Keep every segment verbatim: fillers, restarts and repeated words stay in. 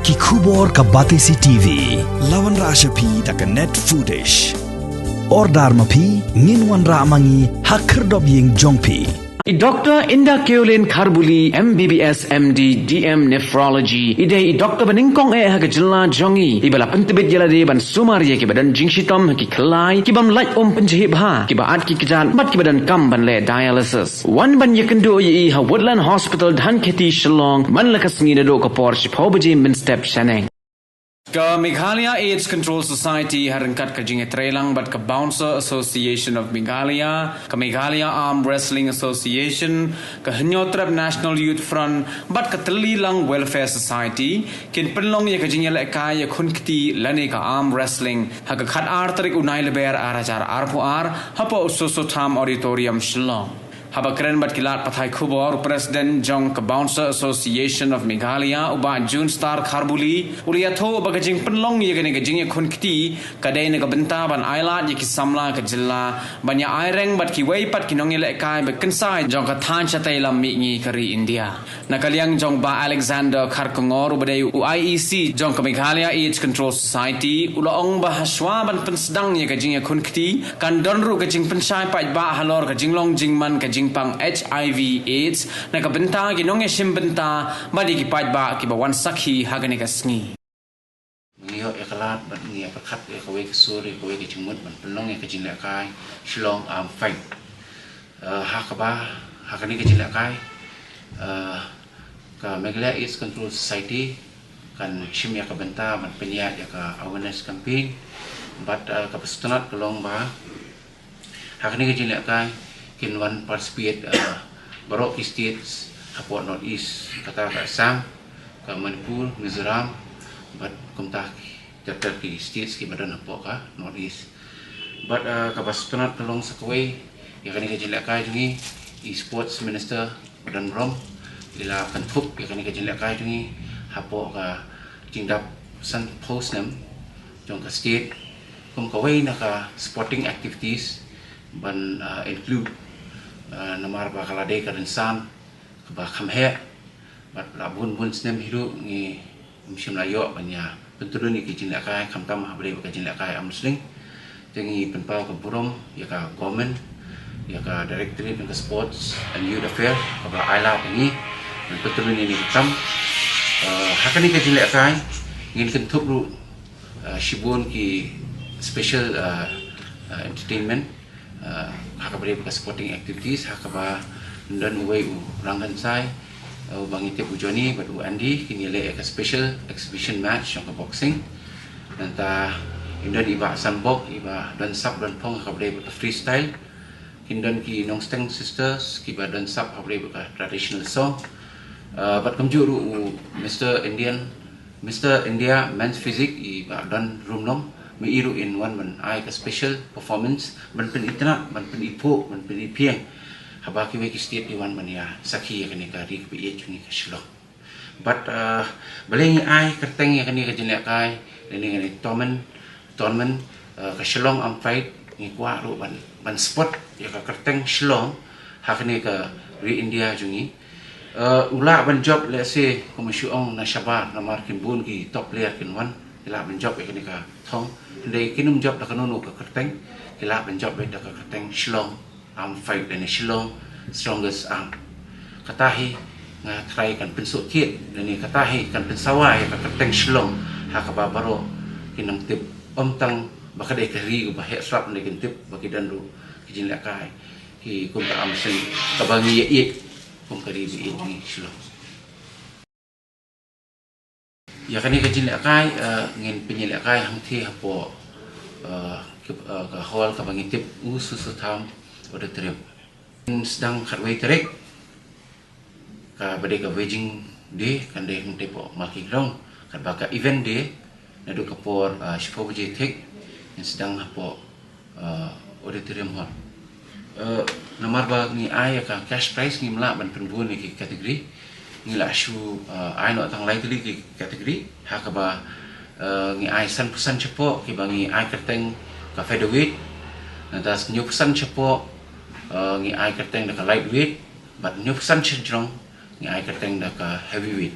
Ki khubor ka Batesi T V. La wanrah sha phi da ka Net Foodish. Order ma phi, ngin wanrah ma ngi ha khyrdop ïing jong phi. I Doctor Inda Keolin Kharbuli, M B B S, M D, D M Nephrology, i dei i doctor ba nyngkong eh ha ka jylla jong ngi, iba la pyntbit ïa lade ban sumar ïa kiba don jingshitom ha ki khyllai, ki bym lait um pynjhieh bha, kiba at ki kjat bad kiba donkam ban leh dialysis. Wan ban ïakynduh ïa i ha Woodland Hospital, Dhankheti, Shillong, man la ka sngi naduh ka por shiphew baje mynstep shaneng. Ka Meghalaya AIDS Control Society ha ryngkat ka jingïatreilang bad ka Bouncer Association of Meghalaya, ka Meghalaya Arm Wrestling Association, ka Hynñiewtrep National Youth Front bad ka Tylli Lang Welfare Society kin pynlong ïa ka jingïalehkai ïakhun kti lane ka arm wrestling ha ka khatar tarik u Nailaber ar hajar arphew ar hapoh u Soso Tham Auditorium, Shillong. Haba kren bad ki lad pathai khubor, u President jong ka Bouncer Association of Meghalaya, u Bah June Star Kharbuli, u la ïathuh ba ka jingpynlong ïa kane ka jingïakhun kti ka dei na ka bynta ban ailad ïa ki samla ka jylla ban ïa aireng bad kiwei pat ki nongïalehkai ba kynsai jong ka thaiñ shatei lam mihngi ka ri India. Na ka liang jong Bah Alexander Kharkongor, uba dei u I E C jong ka Meghalaya AIDS Control Society, u la ong ba hashwa ban pynsdang ïa ka jingïakhun kti, kan don ruh ka jingpynshai paidbah halor ka jinglong jingman ka jingpang H I V AIDS na ka bynta ki nongïashim bynta bad ïa ki paidbah kiba wan sakhi ha kane ka sngi. Ngi ïoh ïa ka lad bad ngi ïa pyrkhat ïa kawei ka sur, ïa kawei ka jingmut ban pynlong ïa ka jinglehkai Shillong Arm Fight. Eh, ha kaba, ha kane ka jinglehkai, eh, ka Meghalaya AIDS Control Society kan shim ïa ka bynta ban pynïaid ïa ka awareness campaign bad, eh, kaba sngewtynnat ka long ba ha kane ka jinglehkai kin wan participate, eh, baroh ki states hapoh North East, kata ka Assam, ka Manipur, Mizoram bad kumta ter ter ki states kiba don hapoh ka North East. Bad, eh, kaba sngewtynnat ka long sa kawei ïa kane ka jinglehkai jong ngi, i Sports Minister ba don burom i la kynthup ïa kane ka jinglehkai jong ngi hapoh ka jingdap sanphew snem jong ka state kum kawei na ka sporting activities ban, eh, include, eh, namar ba ka la dei ka rynsan kaba kham heh bad la bun bun snem hi ruh ngi ym shym la ïoh ban ïa pyntylun ïa ki jinglehkai, khamtam haba dei ka jinglehkai arm wrestling. Te ngi pynpaw ka burom ïa ka government, ïa ka Directorate jong ka Sports and Youth Affairs kaba la ai lad ïa ngi ban pyntylun ïa kane ka kam. Eh, ha kane ka jinglehkai ngin kynthup ruh, eh, shibun ki special, eh, eh, entertainment, eh, ha kaba dei ka sporting activities, ha kaba don uwei u rangkynsai, eh, uba ngi tip u Johnny bad u Andy, kin ïaleh ïa ka special exhibition match jong ka boxing. Nangta kin don i Bah Sanbok, iba don sap don phong ha kaba dei ka freestyle. Kin don ki Nongsteng Sisters kiba don sap ha kaba dei ka traditional song. Eh, bad kumjuh ruh u Mister Indian Mister India Men's Physique, i Bah Don Rumnong, ma i ruh in wan ban ai ka special performance ban pynitynnad, ban pyniphuh, ban pyniphieng haba kiwei ki state ki wan ban ïa sakhi ïa kane ka ri kaba ïeit jong ngi ka Shillong. Bad, eh, balei ngi ai kyrteng ïa kane ka jinglehkai, ïa kane ka tournament, tournament, eh, ka Shillong Arm Fight, ngi kwah ruh ban, ban support ïa ka kyrteng Shillong ha kane ka ri India jong ngi. Eh, u lah ban jop, let's say, kum shu ong na shabar, namar kin bun ki top player kin wan, ki lah ban jop ïa kane ka thong. Hynrei kin ym jop da kano kano ka kyrteng, ki lah ban jop beit da ka kyrteng Shillong Arm Fight, lane Shillong Strongest Arm. Kata hi nga trai kan pynsuk kit, lane kata hi kan pynsawa ïa ka kyrteng Shillong ha kaba baroh ki nang tip, ym tang ba ka dei ka ri kaba heh shlap, hynrei kin tip ba ki don ruh ki jinglehkai ki kum ka arm wrestling kaba ngi ïa ïeit kum ka ri ba ïeit ngi Shillong. Ïa kane ka jinglehkai, eh, ngin pynïalehkai hangtei hapoh, eh, ki, eh, ka hall kaba ngi tip u Soso Tham Auditorium. Ngin sdang khatwei tarik, kaba dei ka waging day, kan dei hangtei hapoh Malki Ground, katba ka event day naduh ka por, eh, shiphew baje thik, ngin sdang hapoh, eh, Auditorium Hall. Eh, namar ba ngi ai ïa ka cash prize, ngim lah ban pynbun ïa ki category. Ngi la shu, eh, ai noh tang lai tylli ki category, ha kaba, eh, ngi ai sanphew san shapoh kiba ngi ai kyrteng ka featherweight. Nangta hynñiewphew san shapoh, eh, ngi ai kyrteng da ka lightweight, bad hynñiewphew san shajrong ngi ai kyrteng da ka heavyweight.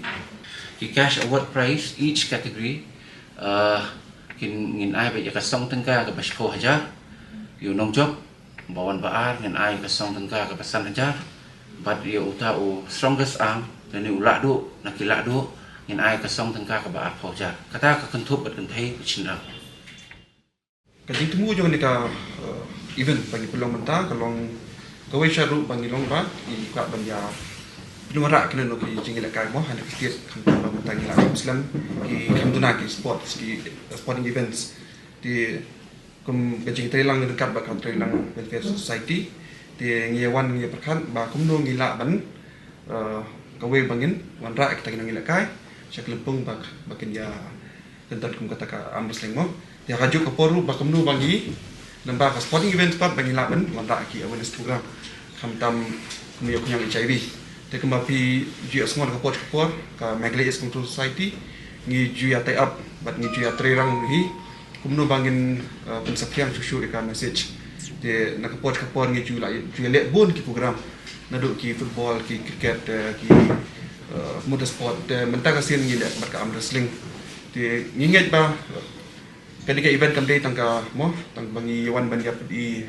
Ki cash award prize each category, uh, kin ngin ai ba ïa ka song tyngka kaba shiphew hajar, ïa u nongjop ba wan ba ar ngin ai ka song tyngka kaba san hajar, bad ïa uta u strongest arm, lane u lahduh na ki lahduh, ngin ai ka song tyngka kaba arphew hajar. Kata ka kynthup bad kynthei ka shynrang. Ka jingthmu jong kane ka, eh, event ba ngi pynlong mynta ka long kawei sha ruh ba ngi long ba ngi kwah ban ïa pynwanrah kine ki jingïalehkai mo ha kane ka state, khamtam ba mynta ngi la slem ki kham duna ki sports, ki sporting events. Te kum ka jingtreilang ryngkat bad ka Treilang Welfare Society, te ngi wan ngi pyrkhat ba kumno ngi lah ban, eh, kawei ba ngin wanrah kita ki nongïalehkai sha ka lympung ba, ba kin ïa kyntan kum kata ka arm wrestling mo. Te ha kajuh ka por ruh ba kumno ba ngi, lyngba ka sporting event pat ba ngi lah ban wanrah ki awareness program, khamtam kumno ïa ka H I V. Te kumba phi ju ïohsngew ka por ka por ka Meghalaya AIDS Control Society ngi ju ïa tie up bad ngi ju ïa treirang hi kumno ba ngin, eh, pynsaphriang shuh shuh ïa ka message. Te na ka por ka por ngi ju la ju ïa leh bun ki program, naduh ki football, ki cricket, eh, ki, eh, multi sport, te mynta ka sien ngi leh bad ka arm wrestling. Te ngi ngeit ba kane ka event kam dei tang ka mo, tang ba ngi wan ban ïa peit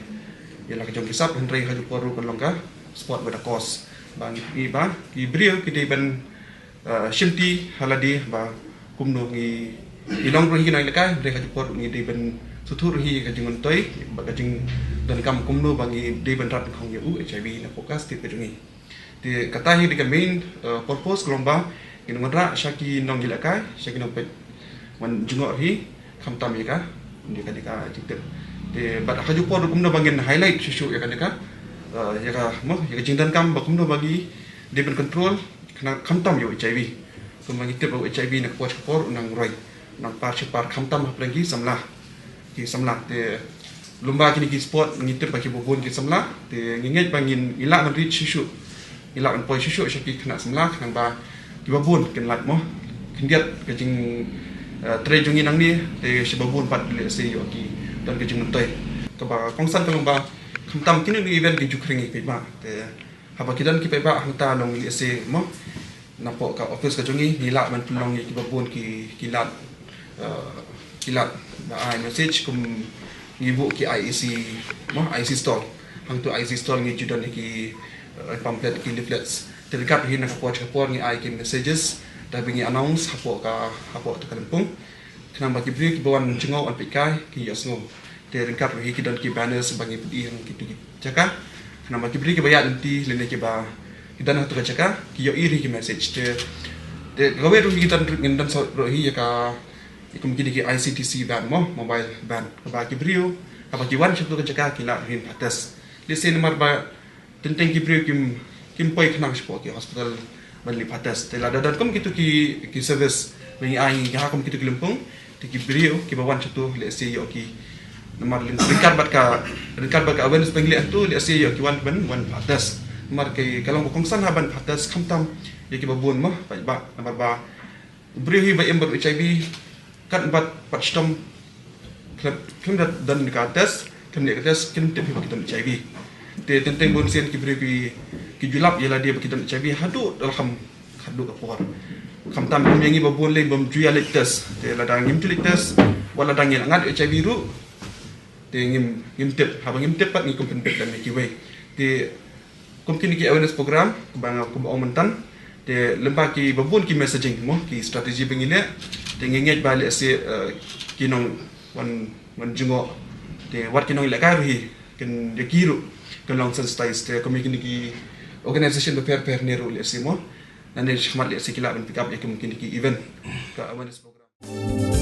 ïa la ka jong ki sap, hynrei ha kajuh por ruh kan long ka sport with a cause. Ba ngi, ngi ba ki briew ki dei ban, eh, shimti ha lade ba kumno ngi, ngi long ruh hi ki nongïalehkai, hynrei ha kajuh por ngi dei ban sngewthuh ruh hi ka jingmyntoi bad ka jingdonkam kumno ba ngi dei ban rat khong ïa u H I V na ka state ka jong ngi. Te kata hi dei ka main, eh, purpose ka long ba ngin wanrah sha ki nongïalehkai, sha ki nongpeit wan jngoh hi, khamtam ïa ka, ïa ka, ïa ka jingtip. Te bad ha kajuh por kumno ba ngin highlight shuh shuh ïa ka, ïa ka, eh, ïa ka mo, ïa ka jingdonkam ba kumno ba ngi dei ban control khnang khamtam ïa u H I V. Kumba ngi tip ba u H I V na ka por sha ka por u nang roi, u nang par sha par khamtam hapdeng ki samla, ki samla. Te lyngba kine ki sport ngi tip ba kiba bun ki samla, te ngi ngeit ba ngin, ngi lah ban reach shuh shuh, ngi lah ban poi shuh shuh sha ki khynnah samla khnang ba kiba bun kin lait mo. Khyndiat ka jing, eh, trei jong ngi nangne, te sha ba bun pat lehse ïoh ki don ka jingmyntoi. Kaba kongsan ka long ba khamtam kine ki event ki ju khring ïa ki paidbah. Te haba ki don ki paidbah hangta long lehse mo, napoh ka office ka jong ngi, ngi lah ban pynlong ïa kiba bun ki, ki lad, eh, ki lad ba ai message kum ngi buh ki I E C mo, I E C stall. Hangtu I E C stall ngi ju don ïa ki, eh, pamphlet, ki leaflets. Te ryngkat hi na ka por sha ka por ngi ai ki messages, da ba ngi announce hapoh ka, hapoh ka lympung. Khnang ba ki briew kiba wan jngoh wan peit kai ki ïohsngew. Te ryngkat ruh hi ki don ki banners ba ngi put ïa ha kito ki jaka. Khnang ba ki briew kiba ïaid lynti lane kiba ki don ha kato ka jaka ki ïohi ruh hi ki message. Te, te kawei ruh hi ki don, ngin don sa ruh hi ïa ka, ïa kum kine ki I C T C van mo, mobile van. Kaba ki briew haba ki wan sha kato ka jaka ki lah ruh hi ban phah test. Lehse namar ba teng teng ki briew kim, kim poi khnang shapoh ki hospital ban leit phah test. Te lada don kum kito ki, ki service ba ngi ai ha kum kito ki lympung, te ki briew kiba wan shato lehse ïoh ki, namar ryngkat bad ka, ryngkat bad ka awareness ba ngi leh hato lehse ïoh ki wan ban, wan phah test. Namar ka, ka long ba kongsan ha ban phah test khamtam ïa kiba bun mo, paidbah, namar ba u briew hi ba im bad u H I V, katba pat shitom khlem, khlem da don ka test, khlem leh ka test, khlem tip hi ba ki don H I V. Te teng teng bun sien ki briew ki, ki ju lap ïa lade ba ki don H I V haduh da la kham, haduh ka por. Khamtam kum ïa ngi ba bun lei bym ju ïa leit test. Te lada ngim ju leit test, wat lada ngi la ngat H I V ruh, te ngim, ngim tip, haba ngim tip pat ngi kum pynbit lem ïa kiwei. Te kum kine ki awareness program ba nga kum ong mynta, te lyngba kiba bun ki messaging mo, ki strategy ba ngi leh, te ngi ngeit ba lehse, eh, ki nong wan, wan jngoh, te wat ki nongïalehkai ruh hi kin ïa ki ruh kin long sensitize. Te kum ïa kine ki organization bapher bapher ne ruh lehse mo, nangne shakhmat lehse ki lah ban pick up ïa kum kine ki event, ka awareness program.